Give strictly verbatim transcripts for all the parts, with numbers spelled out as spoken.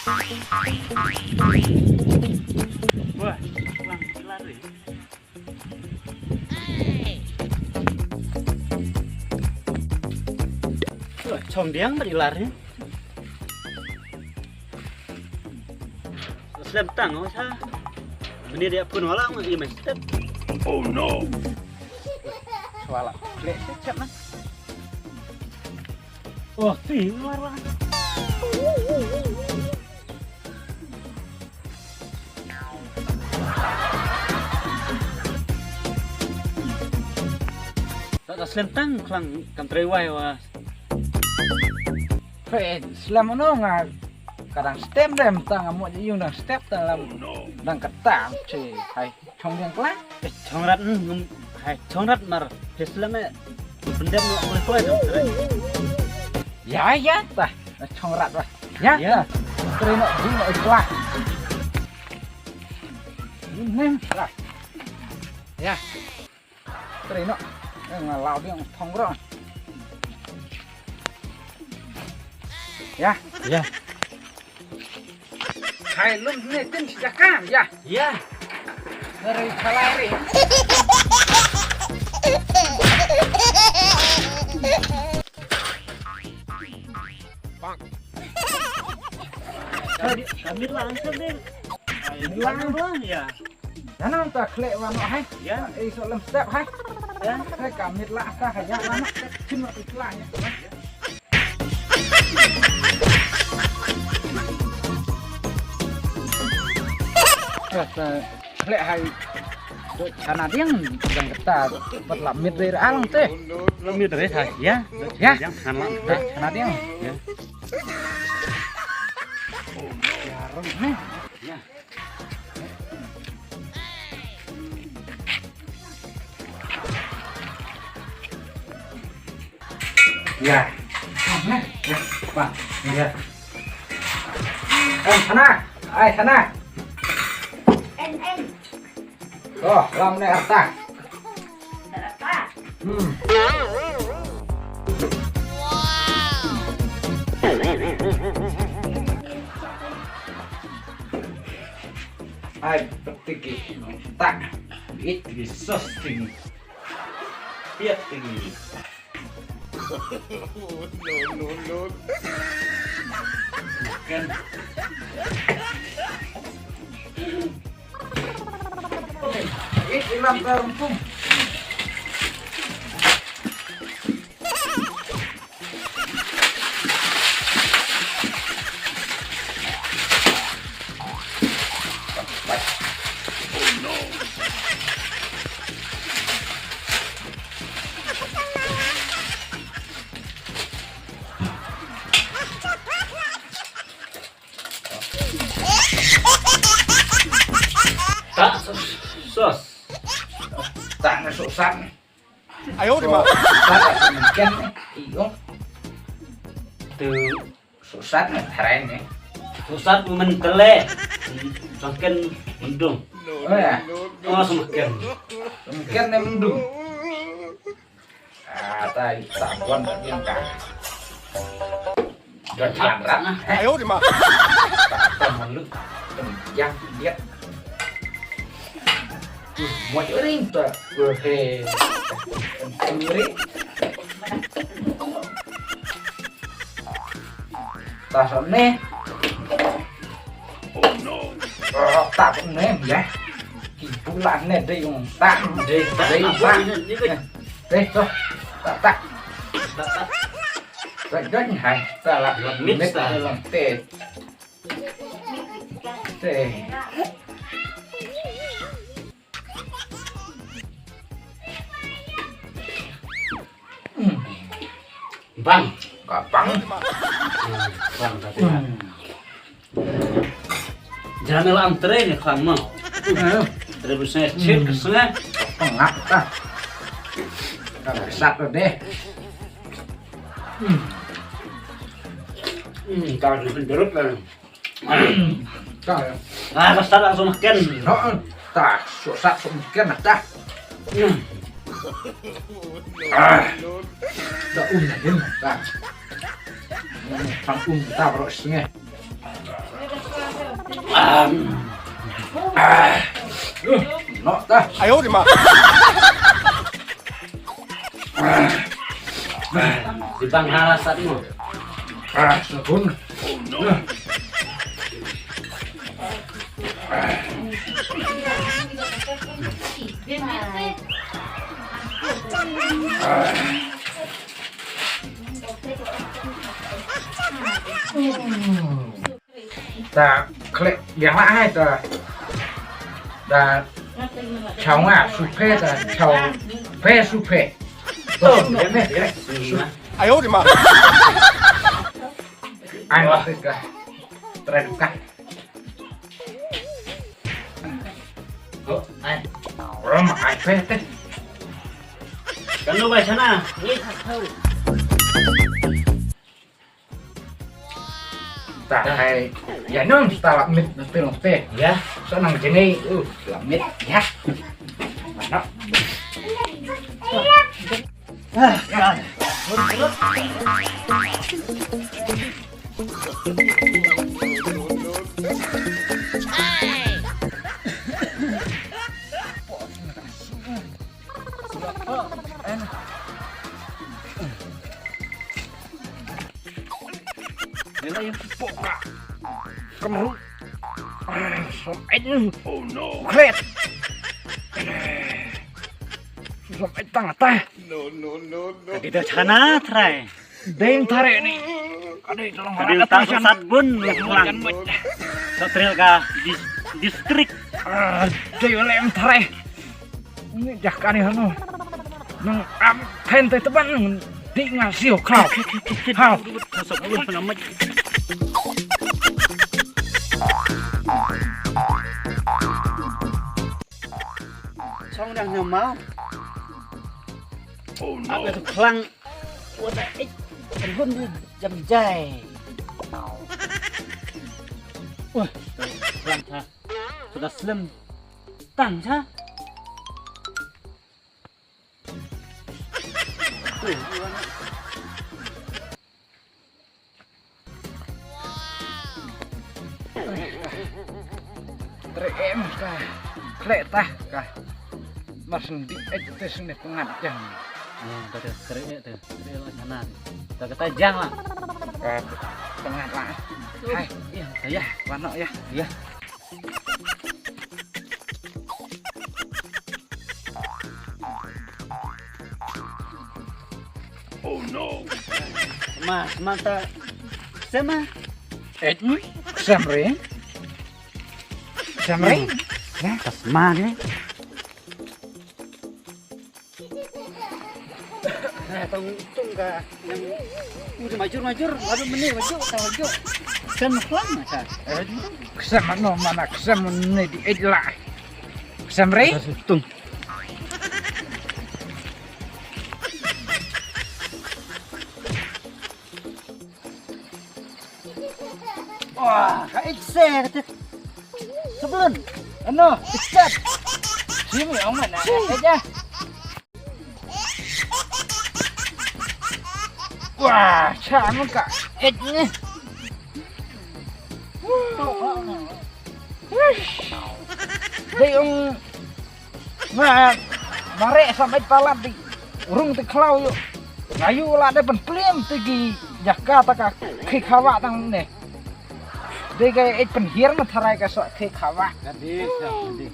Wah, lang lari. Wah, chong diang bad i lari. Slem tang, oh, sa. Mane dia pun wala, ngi i mai step. Oh no. Wala. Klik, step, step, man. Oh, ti, luar, luar. Ta, ta slem tang, khlang kam trei wai wa. Hei, slem ano nga ka dang step dem tang, amo yung dang step ta lam dang kata, che, hai. Chong diang kla. Eh, chong rat, mm, ngam, hai, chong rat mar. He slem eh. Pendem no koi koi dong. Ya, ya, ta. Chong rat ba. Ya, ya. Trei no, bu no kla. Nim, kla. Ya. Trei no. Eh, nga lau diang thong ro. Ya. Ya. Hai lum ne tin si jaka ya. Ya. Ngeri chalai ri. Kami, kami langsung deh. Langsung ya. Nana ta khlek wa noh hai. Ya. Ei so lem step hai. Ya. Hai ka mit la ka hai ya wa noh. Chim wa khlek ya. Ka khlek hai. Chana diang jang kata pat la mit re alang te. La mit re hai ya. Ya. Jang chana. Chana diang. Ya. Ya rong ne. Ya. Ya. Ya. Bang. Ya. Eh, sana. Ai, sana. En, en. Oh, lam ne arta. Hmm. Ai, petiki. Tak. It is so stinky. Piat tinggi. No, no, no. Kan. Eh, ilang ka rumpung. Tak sos. Tak ngesusah. Ayo, di ma. Kan, iyo. Tu susah nih, keren nih. Susah mentele. Semakin mendung. Oh ya. Oh, semakin. Semakin nih mendung. Ah, tai, tak buan tak yang kan. Dah jalan. Ayo, di ma. Tak perlu. Yang dia. Mo ring ta. Wah, he. Ring. Ta sa ne. Oh no. Ta ne ya. Ki bula ne de yung ta. De de ta. De to. Ta ta. Ta ta. Ta don hai. Ta la mix ta long te. Te. Bang. Ka bang. Bang, tapi ya. Jangan lah antre ni, kang mau. Terus saya cek ke sana. Pengap ta. Ka sat deh. Hmm, kalau derut lah. Ah, basta langsung makan. Heeh. Ta, susah sok makan ta. Hmm. Ah. Ta um na hin ta. Hmm, tang um ta bro senge. Am. Ah. Nok ta. Ayo di ma. Di bang hala sat mo. Ah, sabun. Ta khlek ïa la hai ta. Ta chaw nga su phe ta chaw phe su phe. To, ïa me, ïa me. Ayo di ma. Ai ma ka. Trai ka. Ko, ai. Ram ai phe te. Kan lo bai sana. Ni. Ta hai. Ya nong ta la mit na te long te. Ya. So nang jeni. Uh, la mit. Ya. Mana? Ah, kan. Nila yang pok ka. Kemru. Som ain. Oh no. Kret. Som ain tang ta. No, no, no, no. Kita chana try. Deng thare ni. Kadei tolong. Kadei tang sat bun lang. Satril ka dis-, distrik. Dei lem thare. Ni dah kani hanu. Nang am pen te teban nang di nga sio kau. Hau. Sat bun pengamat. Chong dah nyamau. Oh no. Aku tu kelang. Wah, tak, eh, kan hun di jam jai. Wah, lang tha. Sudah slem tang tha. Tre em ka. Kle ta ka. Mar syn di eh te syn ne tngat jang. Oh, ta te tre eh te. Tre eh la chana. Ta kata jang la. Ka tngat la. Hai, ya, ya, wano ya. Ya. Oh no. Ma, ma ta. Sema. Eh, ksem re. Ksem re. Ya, tas ma ni. Tong tong ka yang udah majur majur, baru meni majur, tak majur. Ksem khlang masa. Ksem ano mana ksem ni di edla. Ksem re. Tung. Wah, ka ikse kata. Sebelum. Ano, ikse. Sini, ong mana aja. Wah, cha mun ka. Eh, ni. Dei ong nga mare sa mai palat di rung te khlaw yu. Nga yu la de pen plim te gi jaka ta ka khi khawa tang ne. Dei ga eh pen hiar na tharai ka sa khi khawa. Ka di sa di.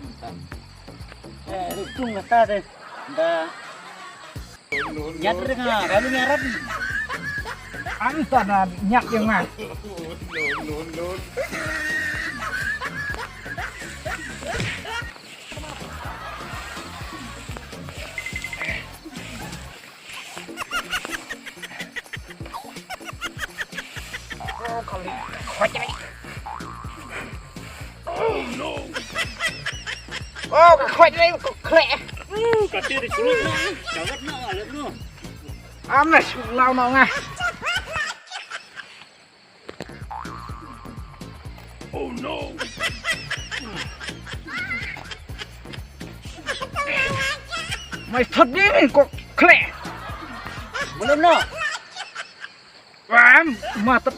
Eh, tung ta de. Da. Nyat ring ah, baru nyarat. Anta na nyat yang ah. Oh, kali. Khuat ni. Oh no. Oh, khuat ni, khuat. Hmm, kati di sulut na. Jawat na, alat no. Am na sulau no nga. Oh no. Mai thot ni ko kle. Belum no. Ram, ma tep.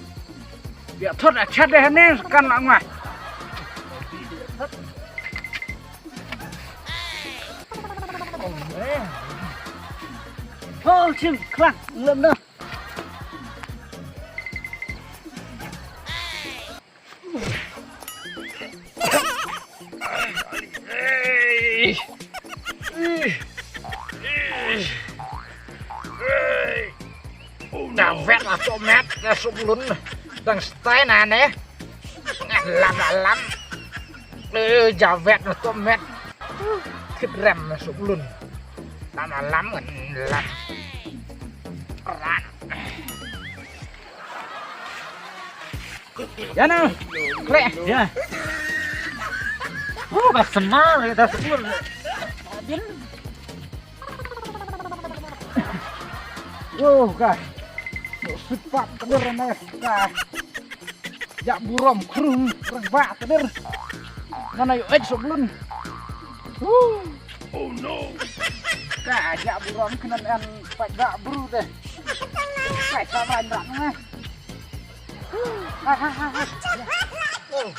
Ya thot a chat deh ne kan la nga. Hol chim klang lem na. Una vet la to met la sublun. Dang stai na ne. Lam la lam. Eh, javet na to met. Kit rem na sublun. Lam la lam ngan lam. Ran. Ya na. Kre ya. Oh, ka sema ya ta sublun. Oh, ka. Sut pap kedir na ka. Ya burom krum rang ba kedir. Mana yu ek soblun. Oh no. Ka ya burom kenan an pat ga bru deh. Ka sama rak na. Ha ha ha ha. Oh.